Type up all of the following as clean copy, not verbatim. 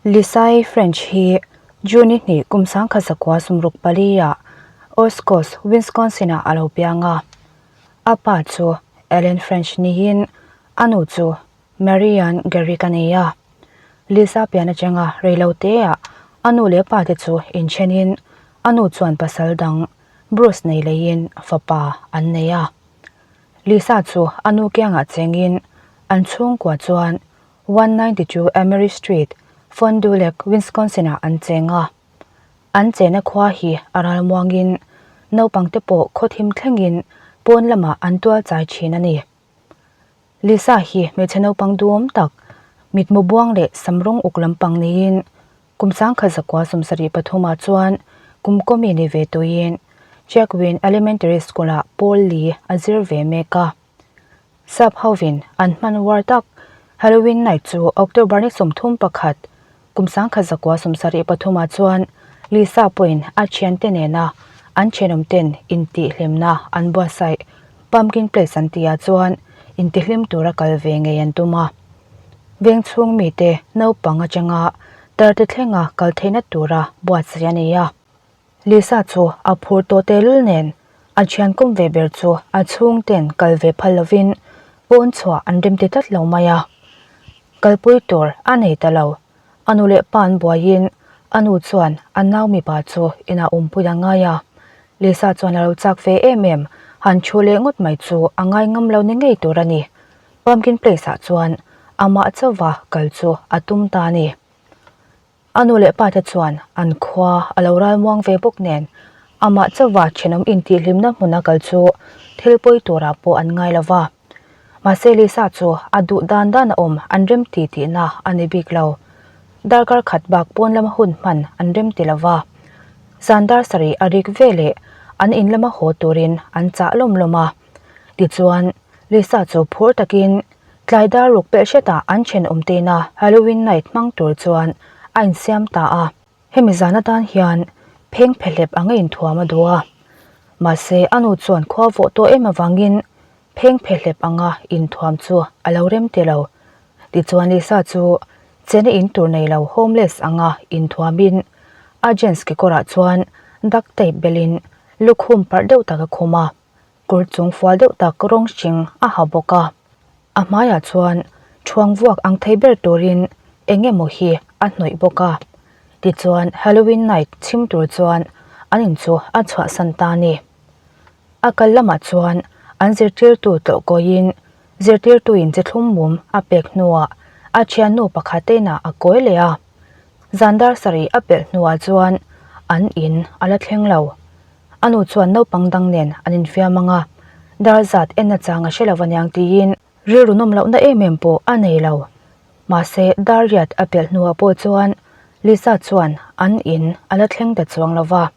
Lisai French hi June hnih kum 1964 ah Oshkosh, Wisconsin-ah a lo piang a. A pa chu Allen French niin a nu chu Marianne Garrick a ni a. Lisa pian atanga reiloteah a nu leh pa te chu inthenin a nu chuan pasal dang Bruce nei leiin fapa an nei a. Lisa chu a nu kiangah chengin an chhungkua chuan 192 Emery Street, Fond du Lac, Wisconsin-ah an cheng a. An chena khua hi a ral muangin naupangte pawh khaw thim thlengin pawn lamah an tual chai thin a ni. Lisa hi hmeichhe naupang duhawm tak, mitmu buang leh sam rawng uk lampang niin kum 1973 ah chuan kum kawmi ni ve tuiin Jacquin Elementary School-ah pawl li a zir ve mek a. Sap hovin an hman uar tak Halloween night chu October ni 31, kum 1973 ah chuan Lisa pawhin a thiante nena an thenawmten intihhlimna an buatsaih Pumpkin Place an tihah chuan intihhlim tura kal ve ngei an tum a. Veng chhung mite naupang atanga tarte thlenga kal theihna tura buatsaih a ni a. Lisa chu a phur tawh tehlul nen a thian kawm ve ber chu a chhungten kal ve phal lovin pawn chhuah an remti tlat lo mai a. Kalpui tur a nei ta lo. A nu leh pa an buaiin a nu chuan a nau mipa chu inah awmpui a ngai a. Lisa chuan a lo chak ve em em, han thu leh ngawt mai chu a ngai ngam lo ni ngei tur a ni. Pumpkin Place ah chuan amah chauva kal chu a tum ta a ni. A nu leh pa te chuan an khua a lo ral muang ve bawk nen amah chauva thenawm intihhlimna hmuna kal chu thil pawi turah pawh an ngai lo va. Mahse Lisa chu a duh dan dan a awm an rem ti tihna a ni bik lo. Darkar khat bak pawn lama hun hman an rem ti lo va. Zan dar sarih a rik ve leh an in lama haw turin an chah lawm lawm a. Tichuan Lisa chu phur takin Tlai dar ruk pelh hretah an thenawm tena Halloween night hmang tur chuan a insiam ta a. Hemi zan atan hian pheng phehlep ang a inthuam a duh a. Mahse a nu chuan khua vawh tawh em avangin pheng phehlep anga inthuam chu a lo rem ti lo. Tichuan Lisa chu chena in tur nei lo homeless anga inthuamin a jeans kekawrah chuan duct tape belin lukhum parh deuh tak a khum a. Kawr chung fual deuh tak rawng hring a ha bawk a, a hmaiah chuan thuang vuak ang thei ber turin eng emaw hi a hnawih bawk a. Tichuan Halloween night chhim tur chuan an in chu a chhuahsan ta a ni. A kal lamah chuan an zirtirtu tlawh kawiin zirtirtuin chi thlum mum a pek hnuah a thiannu pakhat te inah a kawi leh a. Zan dar sarih a pelh hnuah chuan an in a la thleng lo. A nu chuan naupang dang nen an infiam ang a, dar zat en nachang a hre lo aniang tiin rilru nawm lohna em em pawh a nei lo. Mahse, dar riat a pelh hnuah pawh chuan Lisa chuan an in a la thleng ta chuang lo va.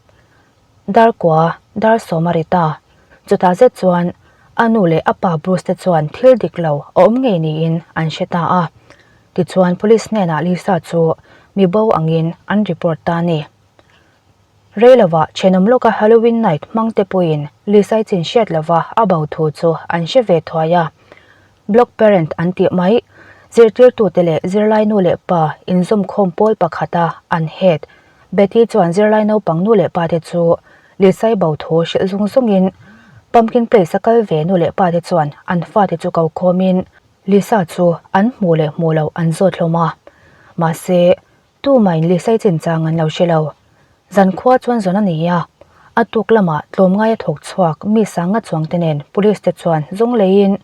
Dar kua, dar sawm a ri ta. Chutah zet chuan a nu leh a pa Bruce te chuan thil dik lo a awm ngei niin an hre ta a. Tichuan police hnenah Lisa chu mi bo angin an report ta a ni. Rei lovah thenawm lawka Halloween night hmang te pawhin Lisai chin hriat lova a bo thu chu an hre ve thuai a. Block parent an tih mai, zirtirtute leh zirlai nu leh pa inzawmkhawm pawl pakhata an head Betty chuan zirlai naupang nu leh pa te chu Lisai bo thu hrilh zung zungin Pumpkin Place a kal ve nu leh pa te chuan an fate chu ko khawmin Lisa chu an hmuh leh hmuh loh an zawt hlawm a. Mahse, Tumain Lisai chinchang an lo hre lo. Zankhua chuan zawn a ni a, a tuk lamah tlawmngai a thawk chhuak mi sanga chuang te nen police te chuan zawng leiin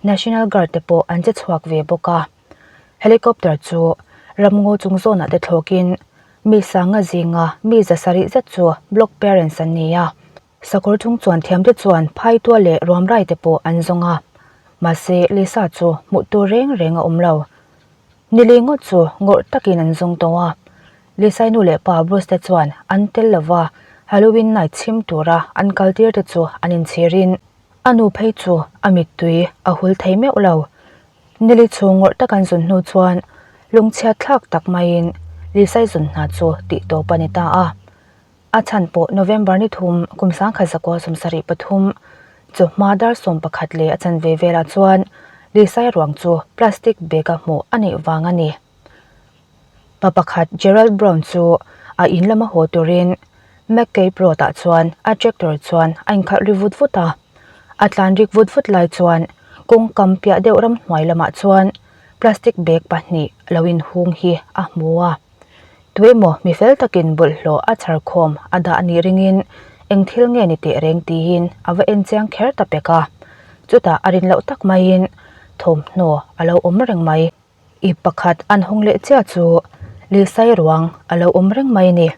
National Guard te pawh an che chhuak ve bawk a. Helicopter chu ramngaw chung zawnah te thlawkin mi sanga zinga mi za sarih zet chu block parents an ni a. Sakawr chung chuan thiamte chuan phaitua leh ruamrai te pawh an zawng a, mahse Lisa chu hmuh tur reng reng a awm lo. Nili ngawt chu ngawrh takin an zawng tawh a, Lisai nu leh pa Bruce te chuan an tel lova Halloween night chhim tura an kal tir te chu an inchhirin a nu phei chu a mittui a hul thei meuh lo. Nili chu ngawrh tak an zun hnu chuan lungchhiat thlak tak maiin Lisai zun hna chu tih tawp a ni ta a. A chhan pawh November ni thum kum 1973 chawhma dar 11 leh a chanve velah chuan Lisai ruang chu plastic bag a hmuh a nih vang a ni. Pa pakhat Gerald Brown chu a in lama haw turin McCabe Road ah chuan a tractor chuan a inkhalh ri vut vut a. A tlan rik vut vut lai chuan kawngkam piah deuh ramhnuai lamah chuan plastic bag pahnih lo inhung hi a hmu a. Tuemaw mi fel takin bawlhhlawh a chhar khawm a dah nih ringin eng thil nge ni teh reng tiin a va en chiang kher ta pek a. Chutah a rin loh tak maiin thawmhnaw a lo awm reng mai. I pakhat an hawng leh chiah chu Lisa-i ruang a lo awm reng mai a ni.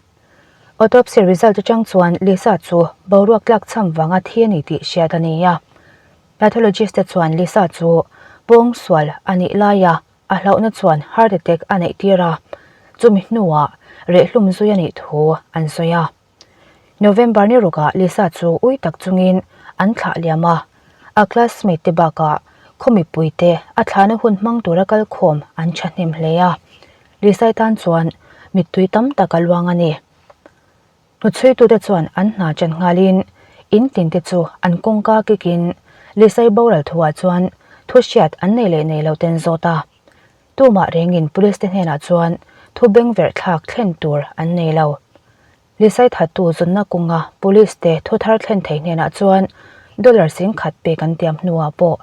Autopsy result atang chuan Lisa chu boruak tlak cham vanga thi a ni tih hriat a ni a. Pathologist te chuan Lisa chu pawngsual a nih laia A hlauhna chuan heart attack a neih tir a, chumi hnuah rehhlum zui a nih thu an sawi a. November ni rukah Lisa chu ui tak chungin an thlah liam a, a classmate te bakah khaw mipui te a thlahna hun hmang tura kal khawm an thahnem hle a, Lisa-i tan chuan mittui tam tak a luang a ni. Hnuchhuitute chuan an hna ṭan nghalin in tinte chu an kawngka kikin Lisai boral thuah chuan thu hriat an nei leh nei lo ten zawt a. Tumah rengin police te hnenah chuan thu bengverh thlak thlen tur an nei lo. Lisai thattu zawnna kawnga police te thu thar thlen thei hnenah chuan dollar 10,000 pek an tiam hnuah pawh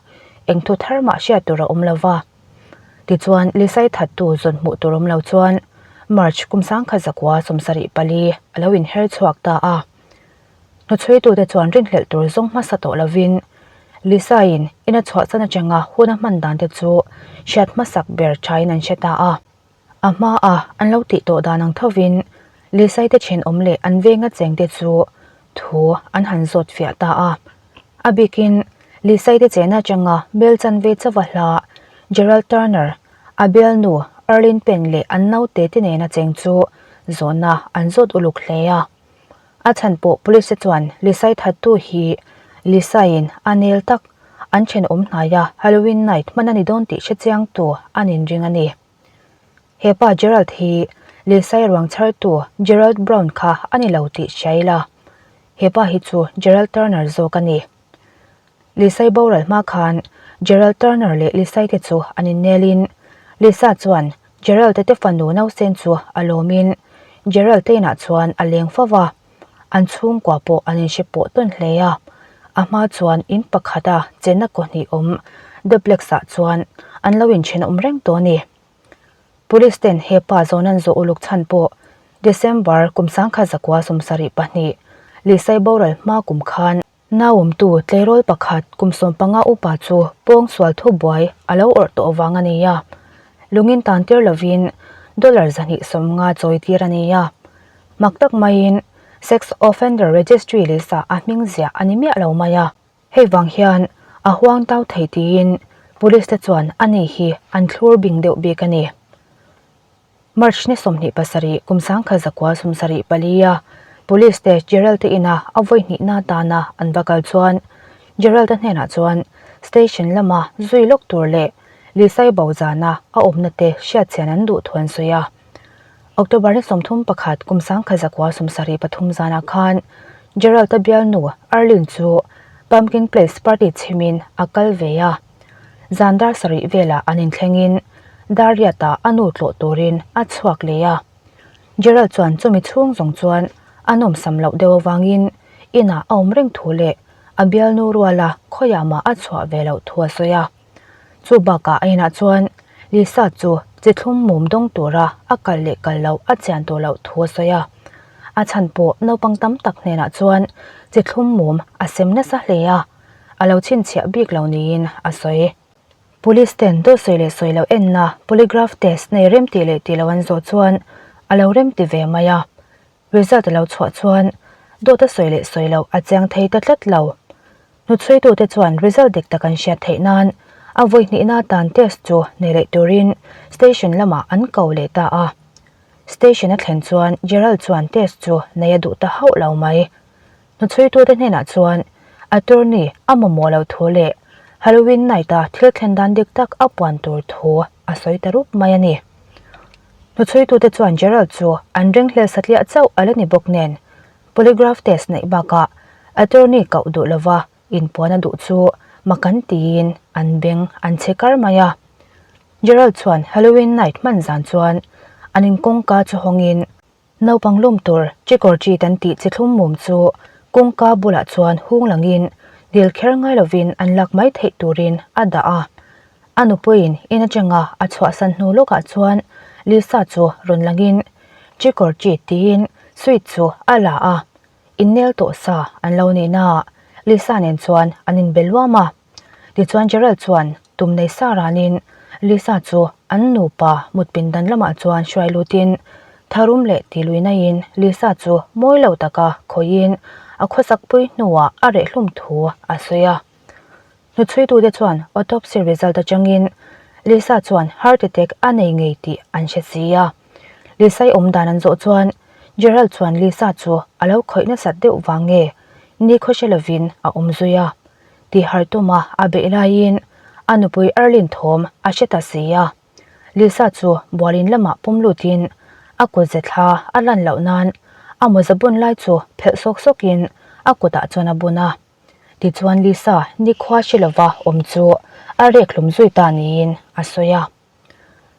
eng thu thar mah hriat tur a awm lo va. Tichuan, Lisai thattu zawn hmuh tur awm lo chuan March kum 1974 a lo inher chhuak ta a. Hnuchhuitute chuan rinhlelh tur zawng hmasa tawh lovin Lisaiin in a chhuahsan atanga hun a hman dan te chu hriat hmasak ber thain an hre ta a. A hmaa an lo tih tawh dan ang thovin Lisaite thenawm leh an venga chengte chu thu an han zawt fiah ta a. A bikin Lisaite chena atanga bel chanve chauha hla Gerald Turner, a bialnu Arlene Penn leh an naute te nena cheng chu zawhna an zawt uluk hle a. A chhan pawh police te chuan Lisai thattu hi Lisaiin a nel tak an thenawm hnaia Halloween night hman a ni dawn tih hrechiangtu an inring a ni. He pa Gerald hi Lisai ruang chhartu Gerald Brown kha a ni lo tih hria ila. He pa hi chu Gerald Turner zawk a ni. Lisai boral hma khan Gerald Turner leh Lisai te chu an innelin Lisa chuan Gerald te fanu nausen chu a lawmin Gerald te inah chuan a leng fo va, an chhungkua pawh an inhre pawh tawn hle a. A hma chuan in pakhata chenna kawhnih awm duplex ah chuan an lo inthenawm reng tawh a ni. Police ten he pa zawn an zawh uluk chhan pawh December kum 1972 Lisai boral hma kum khan Nauawmtu tleirawl pakhat kum 15 upa chu pawngsual thu buai a lo awrh tawh vang a ni a, lungin tan tir lovin dollar 250 chawi tir a ni a. Mak tak maiin Sex Offender Registry list ah a hming ziah a ni miah lo mai a. Hei vang hian a huang tau thei tiin Police te chuan ani hi an thlur bing deuh bik a ni. March ni 27 kum 1974 a Police te Gerald te ina a vawi hnihna atana an va kal chuan Gerald a hnenah chuan station lama zui lawk tur leh Lisai bo zana a awmna te hriatchian an duh thu an sawi a. October ni 31 kum 1973 zanah khan Gerald a bialnu Arlene chu Pumpkin Place party chhimin a kal ve a. Zan dar sarih velah an inthlengin dar riatah a nu tlawh turin a chhuak leh a. Gerald chuan chumi chhung zawng chuan a nawmsam loh deuh avangin inah a awm reng thu leh a bialnu ruala khawiah mah a chhuah ve loh thu a sawi a. Chu bakah a inah chuan Lisa chu chi thlum mum dawng tura a kal leh kal loh a chian tawh loh thu a sawi a. A chhan pawh naupang tam tak hnenah chuan chi thlum mum a sem nasa hle a, a lo chhinchhiah bik lo niin a sawi. Police ten dawt sawi leh sawi loh enna polygraph test nei rem tih leh tih loh an zawh chuan a lo rem ti ve mai a. Result a lo chhuah chuan dawt a sawi leh sawi loh a chiang thei ta tlat lo. Hnuchhuitute chuan result dik tak an hriat theih nan a vawi hnihna atan test chu nei leh turin station lamah an ko leh ta a. Station a thlen chuan Gerald chuan test chu nei a duh ta hauh lo mai. Hnuchhuitute hnenah chuan attorney a mamawh loh thu leh Halloween night-a thil thlen dan dik tak a puan tur thu a sawi ta rup mai a ni. Hnuchhuitute chuan Gerald chu an ringhlel satliah chauh a la ni bawk nen Polygraph test neih bakah attorney koh duh lova inpuan a duh chu mak an tiin an beng an chhe kar mai a. Gerald chuan Halloween night hman zan chuan An in kawngka chu hawngin naupang lawm tur trick or treat an tih chi thlum mum chu kawngka bulah chuan hung langin dil kher ngai lovin an lak mai theih turin a dah a. A nupuiin in atanga a chhuahsan hnu lawkah chuan Lisa chu rawn langin trick or treat tiin sweet chu a la a. Innel tawh sa an lo nih naah Lisa nen chuan an inbe luam a. Tichuan Gerald chuan tum nei sa ranin Lisa chu an nupa mut pindan lamah chuan hruai lutin tharum leh tilui naiin Lisa chu mawi lo taka khawihin a khawsak pui hnuah a rehhlum thu a sawi a. Hnuchhuitute chuan autopsy result atangin Lisa chuan heart attack a nei ngei tih an hre si a. Lisa-i awm dan an zawh chuan Gerald chuan Lisa chu a lo khawih nasat deuh vang nge ni khaw hre lovin a awm zui a. Tihar tuma a beih laiin a nupui Arlene thawm a hre ta si a. Lisa chu bualin lamah pawm lutin a kut ze thla a lan loh nan a mawza bun lai chu phelh sawk sawkin a kutah chuan a bun a. Tichuan Lisa nikhua hre lova awm chu a rek hlum zui ta niin a sawi a.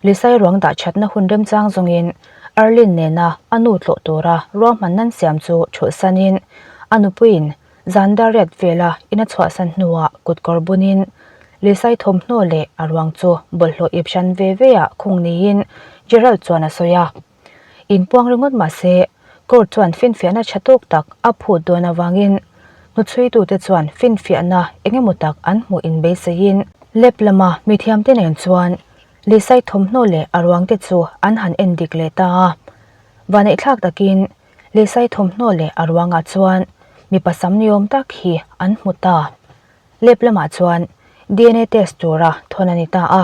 Lisai ruang dah thatna hun remchang zawngin Arlene nena a nu tlawh tura ruahman nan siam chu thulhsanin a nupuiin zan dar riat vela in a chhuahsan hnuah kutkawr bunin Lisai thawmhnaw leh a ruang chu bawlhhlawh ip hran ve ve ah khung niin Gerald chuan a sawi a. Inpuang ringawt mah se court chuan finfiahna tha tawk tak a phut dawn avangin hnuchhuitute chuan finfiahna eng emaw tak an hmuh inbeiseiin lab lama mithiamte nen chuan Lisai thawmhnaw leh a ruangte chu an han en dik leh ta a. Vaneihthlak takin Lisai thawmhnaw leh a ruangah chuan mipa sam niawm tak hi an hmu ta. Lab lamah chuan dna test tura thawn a ni ta a.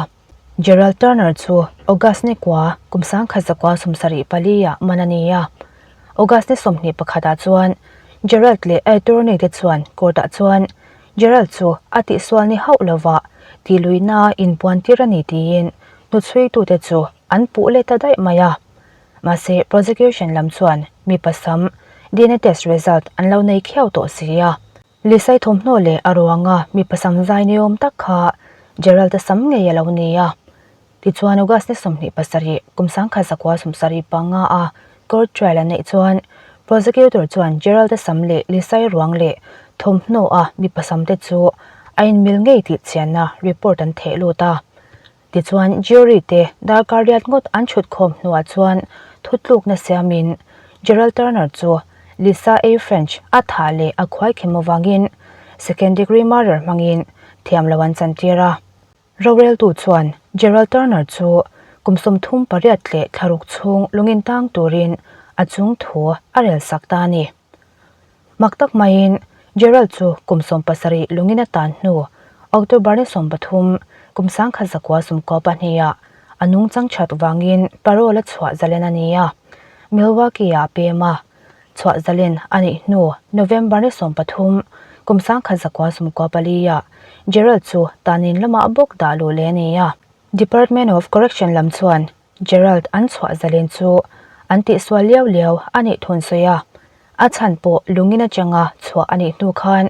Gerald Turner chu August ni kua kum 1974 ah man a ni a. August ni 21 ah chuan Gerald leh a attorney te chuan court ah chuan Gerald chu a tihsual ni hauh lova tihluihna inpuan tir a ni tiin hnuchhuitute chu an puh let ta daih mai a. Mahse prosecution lam chuan mipa sam dna test result an lo nei khiau tawh si a. Lisai thawmhnaw leh a ruanga mipa sam zai niawm tak kha Gerald-a sam ngei a lo ni a. Tichuan August ni 27 kum 1975 a court trial an neih chuan prosecutor chuan Gerald-a sam leh Lisai ruang leh thawmhnaw a mipa sam te chu a inmil ngei tih chianna report an theh lut a. Tichuan, jury te darkar riat ngawt an chhut khawm hnuah chuan thutlukna siamin Gerald Turner chu Lisa A. French a thah leh a khuaikhem avangin second degree murder hmangin thiam lo an chantir a. Roreltu chuan Gerald Turner chu kum 38 leh thlaruk chhung lungin tang turin a chung thu a relsak ta a ni. Mak tak maiin Gerald chu kum 17 lungin a tan hnu October ni 13 kum 1992 ah a nungchang that vangin parole a chhuah zalen a ni a, Milwaukee ah a pem a. Chhuah zalen a nih hnu November ni 13 kum 1994 ah Gerald chu tanin lamah bawk dah luh leh a ni a. Department of Correction lam chuan Gerald an chhuah zalen chu an tihsual liau liau a nih thun sawi a, a chhan pawh lungin atanga chhuah a nih hnu khan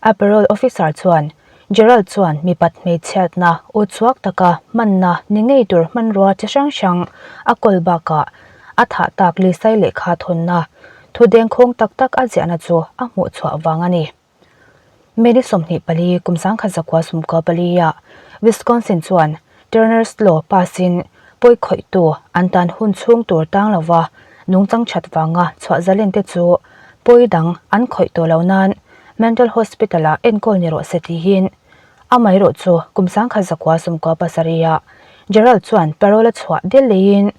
a parole officer chuan Gerald chuan mipat hmeichhiatna utchhuak taka hmanna ni ngei tur hmanrua chi hrang hrang a kawl bakah a thah tak Lisai lehkha thawnna thu dengkhawng tak tak a ziahna chu a hmuhchhuah vang a ni. May ni 24 kum 1994 ah Wisconsin chuan Turner's Law pass in pawi khawihtu an tan hun chhung tur tang lova nungchang that vanga chhuah zalen te chu pawi dang an khawih tawh lo nan mental hospital ah enkawl ni rawh se tihin amaherawh chu kum 1997 ah Gerald chuan parole a chhuah dil leiin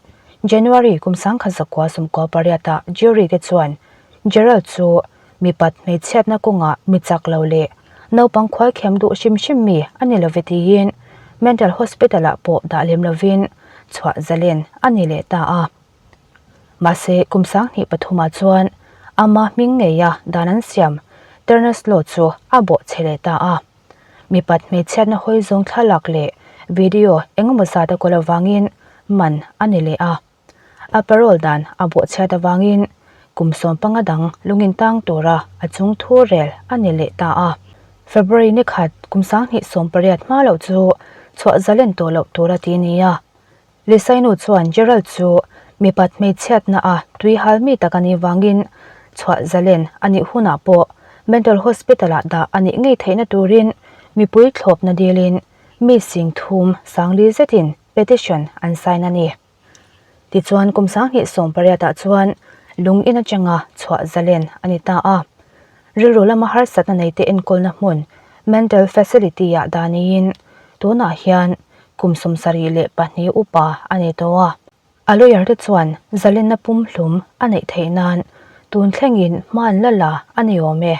January kum 1998 ah jury te chuan Gerald chu Mipat hmeichhiatna kawngah mi chak lo leh naupang khuaikhem duh hrim hrim mi a ni love tiin Mental Hospital ah pawh dah lem lovin chhuah zalen a ni leh ta a. Mahse kum 2003 ah chuan ama hming ngeia dan an siam Turner's Law chu a bawh chhe leh ta a. Mipat hmeichhiatna hawi zawng thlalak leh video engemaw zat a kawl avangin man a ni leh a. A parole dan a bawhchhiat avangin kum 15 dang lungin tang tura a chung thu rel a ni leh ta a. February ni khat kum 2018 hma loh chu chhuah zalen tawh loh tura ti a ni a. Lisainu chuan Gerald chu Mipat hmeichhiatna a tui hal mi tak a nih vangin chhuah zalen a nih hunah pawh Mental Hospital ah dah a nih ngei theihna turin mipui thlawpna dilin mi singthum sangli zetin petition an sign a ni. Tichuan kum 2018 ah chuan lung in atanga chhuah zalen a ni ta a. Rilru lama harsatna neite enkawlna hmun Mental Facility ah dah niin tunah hian kum 72 upa a ni tawh a. A lawyer te chuan zalenna pumhlum a neih theih nan tun thlengin hma an la la a ni awm e.